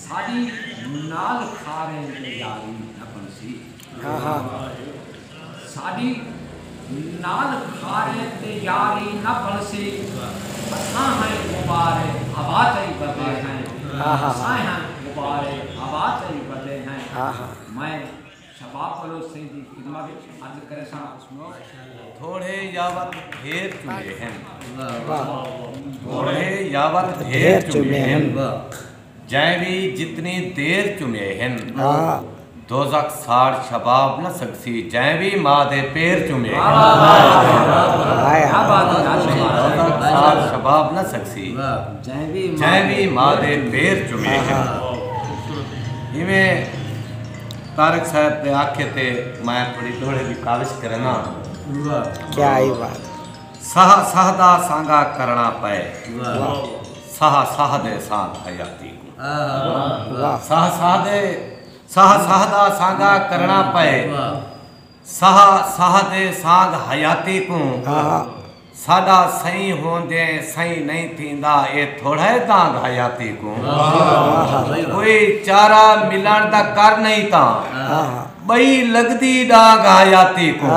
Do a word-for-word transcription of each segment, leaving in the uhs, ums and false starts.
ساݙی نال کھاریں تے یاری نہ بݨسی۔ ہاں ہاں۔ ساݙی نال کھاریں تے یاری نہ بݨسی۔ اساں ہیں غبار ہوا تئی ودے ہیں۔ ہاں ہاں۔ اساں ہیں غبار ہوا تئی ودے ہیں۔ ہاں ہاں۔ میں شباب بلوچ سئیں دی خدمت وچ عرض کریساں۔ تھوڑے یا ودھ ڈھیر چومے ہن۔ تھوڑے یا ودھ ڈھیر چومے ہن۔ جئیں وی جتنی دیر چومے ہن۔ دوزخ ساڑ شباب نہ سڳسی، جئیں وی ماء دے پیر چومے ہن۔ دوزخ ساڑ شباب نہ سڳسی، جئیں وی ماء دے پیر چومے ہن۔ ایویں طارق صاحب دے آکھے تے میں تھوڑی ݙوہڑے دی کاوش کرنا۔ کیا ہی بات۔ ساہ ساہ دا سانگا کرݨا پئے۔ واہ۔ ساہ ساہ دے سانگ حیاتی کوں۔ واہ۔ ساہ ساہ دے، ساہ ساہ دا سانگا کرݨا پئے۔ واہ۔ ساہ ساہ دے سانگ حیاتی کوں۔ ہاں۔ ساݙا سئیں ہوندیں سئیں نئیں تھیندا، اے تھوڑا ہے دانگ حیاتی کوں۔ واہ۔ کوئی چارہ ملݨ دا کر نئیں تاں، ہاں۔ ٻئی لڳدی ݙانگ حیاتی کوں۔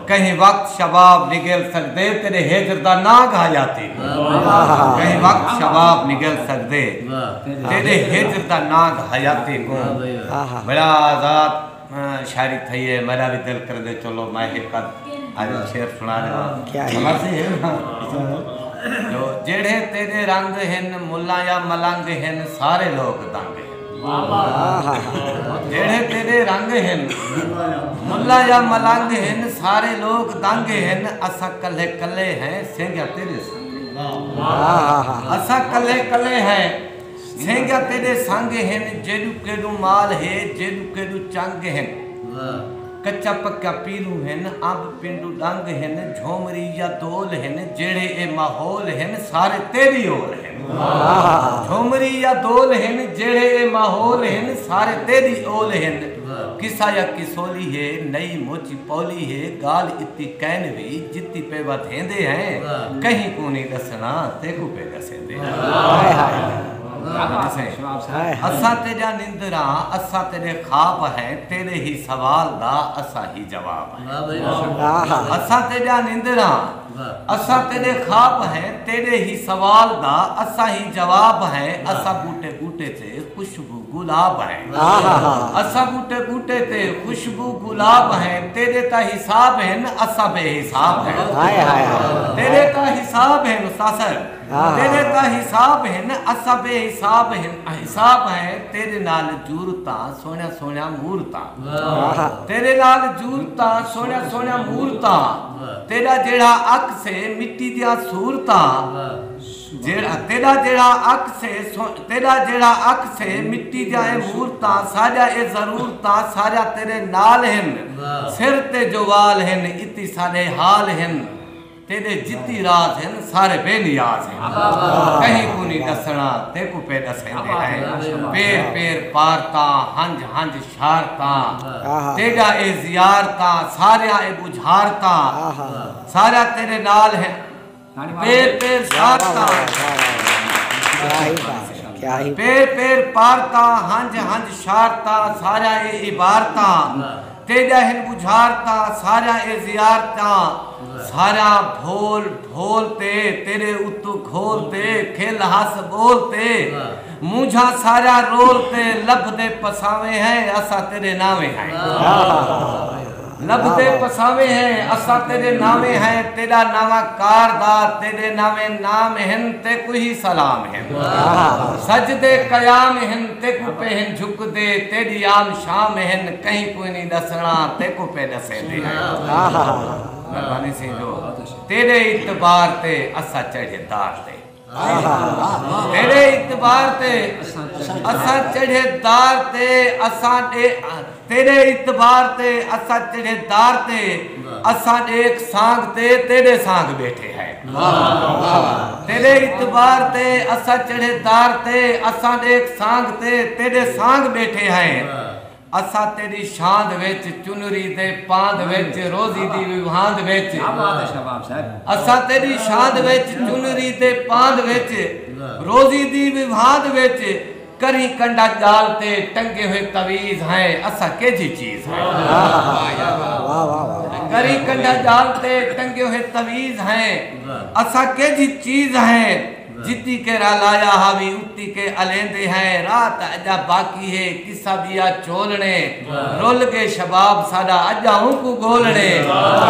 کہیں وقت شباب نڳل سڳدے، تیݙے ہجر دا نانگ حیاتی کوں۔ کہیں وقت شباب نڳل سڳدے، تیݙے ہجر دا نانگ حیاتی کوں۔ بڑا آزاد، آ، شاعری تھئی ہے، میݙا وی دل کریندے چلو میں ہک ادھ اڄ شعر سݨا ݙیواں۔ کیا ہے؟ امر سئیں ہے نا؟ جو جیڑھے تیݙے رنگ ہن، ملاں یا ملنگ ہن، سارے لوک دنگ ہن۔ واہ واہ۔ جیڑھے تیݙے رنگ ہن، ملاں یا ملنگ ہن، سارے لوک دنگ ہن، اساں کلھے کلھے ہیں، سینگیا تیݙے سنگ۔ واہ واہ۔ اساں کلھے کلھے ہیں، سینگیا تیݙے سنگ ہن، جیݙوں کیݙوں مال ہے، جیݙوں کیݙوں چنگ ہن۔ واہ۔ کچا پکا پیروں ہن، امب پنڈوں ݙنگ ہن، جھومری یا دول ہن، جیڑھے اے ماحول ہن، سارے تیݙی اول ہن۔ واہ۔ جھومری یا دول ہن، جیڑھے اے ماحول ہن، سارے تیݙی اول ہن۔ واہ۔ قصہ یا قصولی ہے، نئی موچی پولی ہے، ڳالھ اتی کین وی، جتی پئے ودھیندے ہیں، واہ۔ کہیں کوں نی ݙسݨا، تیکوں پئے ݙسیندے ہیں۔ واہ۔ ہائے ہائے۔ اساں تیݙیاں نندراں، اساں تیݙے خواب ہیں، تیݙے ہی سوال دا اساں ہی جواب ہیں۔ واہ بھائی واہ۔ اساں تیݙیاں نندراں، واہ۔ اساں تیݙے خواب ہیں، تیݙے ہی سوال دا اساں ہی جواب ہیں۔ واہ۔ اساں ٻوٹے ٻوٹے تے خوشبو گلاب ہیں۔ واہ۔ اساں ٻوٹے ٻوٹے تے خوشبو گلاب ہیں، تیݙے تاں حساب ہن، اساں بے حساب ہیں۔ ہائے ہائے ہائے۔ تیݙے تاں حساب ہن استاد صاحب، ہاں۔ تیݙے تاں حساب ہن، اساں بے حساب ہن، حساب ہیں، تیݙے نال جورتاں، سوہݨیاں سوہݨیاں مورتاں۔ واہ۔ تیݙے نال جورتاں، سوہݨیاں سوہݨیاں مورتاں۔ واہ۔ تیݙا جیڑھا عکس ہے، مٹی دیاں صورتاں۔ واہ۔ جیڑھا، تیݙا جیڑھا عکس ہے، سو-، تیݙا جیڑھا عکس ہے، مٹی دیاں اے مورتاں، ساݙیاں اے ضرورتاں، ساریاں تیݙے نال ہن۔ واہ۔ سر تے جو وال ہن، اتی ساݙے حال ہن۔ تیݙے جتی راز ہن، سارے بے نیاز ہن۔ واہ۔ کہیں کوں نی ݙسݨا، تیکوں پئے ݙسیندے ہیں۔ واہ۔ پیر پیر پارتاں، ہنج ہنج شارتاں۔ واہ۔ تیݙا اے زیارتاں، ساریاں اے ٻجھارتاں۔ واہ۔ ساریاں تیݙے نال ہن۔ پیر پیر شارتاں۔ کیا ہی بات ہے، کیا ہی بات۔ پیر پیر پارتاں، ہنج ہنج شارتاں، ساریاں اے عبارتاں۔ واہ۔ تیݙا ہن ٻجھارتاں، ساریاں اے زیارتاں، ساریاں بھول ڈھول تے، تیݙے اتوں کھول تے، کھل ہس ٻول تے، مونجھاں ساریاں رول تے، لبھدے پساویں ہیں، اساں تیݙے ناویں ہیں۔ لبھدے پساویں ہیں، اساں تیݙے ناویں ہیں، تیݙا ناواں کاردار، تیݙے ناویں نام ہن، تیکوں ہی سلام ہن۔ سجدے قیام ہن، تیکوں پئے ہن جھکدے، تیݙی عام شام ہن، کہیں کوں نی ݙسݨا، تیکوں پئے ݙسیندے ہیں۔ مہربانی سئیں جو تیݙے اعتبار تے اساں چڑھے دار تے۔ تیݙے اعتبار تے اساں چڑھے دار تے، اساں ݙے-، تیݙے اعتبار تے اساں چڑھے دار تے، اساں ݙیکھ سانگ تے تیݙے سانگ ٻیٹھے ہیں۔ تیݙے اعتبار تے اساں چڑھے دار تے، اساں ݙیکھ سانگ تے تیݙے سانگ ٻیٹھے ہیں۔ اساں تیݙی شاند وچ چنری دے پاند وچ، روزی دی ویوہاند وچ۔ کیا بات ہے شباب صاحب۔ اساں تیݙی شاند وچ چنری دے پاند وچ، روزی دی ویوہاند وچ، کری کنڈا ڄال تے ٹنگے ہوئے تعویذ ہیں، اساں کیجھی چیز ہیں؟ واہ واہ واہ۔ کری کنڈا ڄال تے ٹنگے ہوئے تعویذ ہیں، اساں کیجھی چیز ہیں؟ جتی کے رالایا ہاوی اتی کے الیندے ہیں۔ رات اڄا باقی ہے، قصہ ٻیا چولݨے۔ رل ڳئے شباب ساݙا، اڄا اونکوں ڳولݨے۔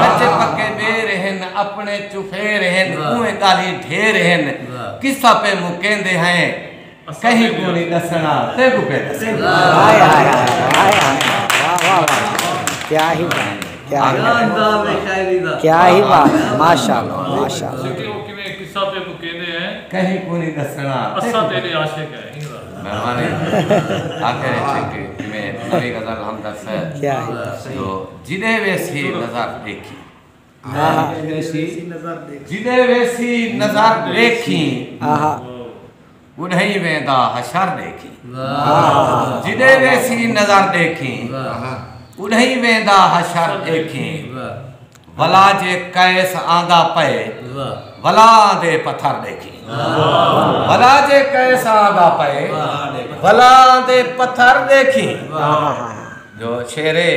کچے پکے ٻیر ہن، اپݨے چفیر ہن، اونویں ڳالھیں ڈھیر ہن۔ قصہ پئے مکیندے ہیں، کہیں کوں نی ݙسݨا، تیکوں پئے ݙسݨا۔ ہائے ہائے ہائے ہائے ہائے۔ واہ واہ واہ۔ کیا ہی بات، کیا ہی بات۔ کیا ہی بات ہے، ماشاءاللہ ماشاءاللہ۔ سکے او کیویں قصہ پئے مکیندے ہیں۔ کہیں کوں نی ݙسݨا۔ اساں تیݙے عاشق ہیں۔ مہربانی۔ آخر ہے کہ میں نوی غزل ہمدرد صاحب کیا ہی بات۔ جو جݙے ویسی نظر ݙیکھی۔ ہاں ہاں۔ جݙے ویسی نظر ݙیکھی۔ آہا۔ اݙہیں ویندا حشر ݙیکھی۔ جݙے ویسی نظر ݙیکھی۔ اݙہیں ویندا حشر ݙیکھی۔ ولا جے قیس آندا پئے، ولا آندے پتھر ݙیکھی۔ ولا جے قیس آندا پئے، ولا آندے پتھر ݙیکھی۔ جو شعر ہے،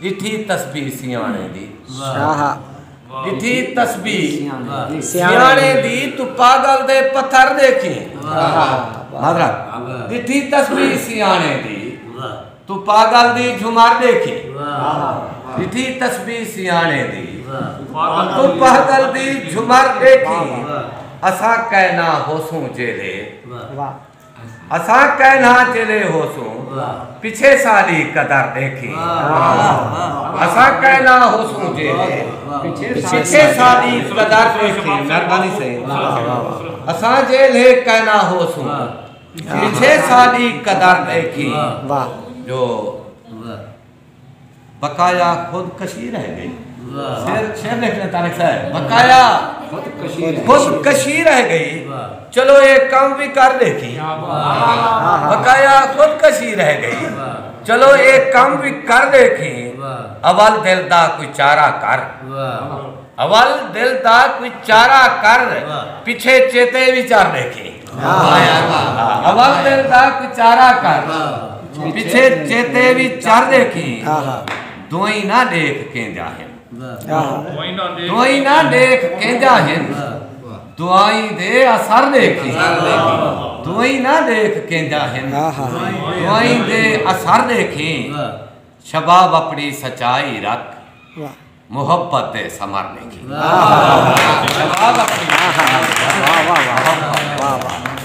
ݙٹھی تسبیح سیاݨے دی۔ آہا۔ ݙٹھی تسبیح سیاݨے سیاݨے دی، توں پاڳل دے پتھر ݙیکھی۔ معذرت۔ ݙٹھی تسبیح سیاݨے دی، توں پاڳل دی جھمر ݙیکھی۔ ݙٹھی تسبیح سیاݨے دی، توں پاڳل دی جھمر ݙیکھی۔ اساں کائنا ہوسوں جیلے، واہ۔ اساں کائنا جیلے ہوسوں، پچھے ساݙی قدر ݙیکھی۔ اساں کائنا ہوسوں جیلے، پچھے ساݙی قدر ݙیکھی۔ مہربانی سئیں۔ اساں جیلے کائنا ہوسوں، پچھے ساݙی قدر ݙیکھی۔ واہ۔ جو بقایا خود کشی رہ ڳئی۔ شعر، شعر ݙیکھ لیں طارق صاحب۔ بقایا خود کشی رہ ڳئی۔ چلو اے کم وی کر ݙیکھی۔ بقایا خود کشی رہ ڳئی۔ چلو اے کم وی کر ݙیکھی۔ اول دل دا کوئی چارہ کر۔ اول دل دا کوئی چارہ کر۔ پچھے چیتے وی چار ݙیکھی۔ اول دل دا کوئی چارہ کر۔ پچھے چیتے وی چار ݙیکھی۔ دعائیں نہ ݙیکھ کینجا ہن۔ دعائیں نہ ݙیکھ کینجا ہن۔ دعائیں دے اثر ݙیکھی۔ دعائیں نہ ݙیکھ کینجا ہن۔ دعائیں دے اثر ݙیکھی۔ شباب اپݨی سچائی رکھ۔ واہ۔ محبت دے ثمر ݙیکھی۔ واہ واہ واہ۔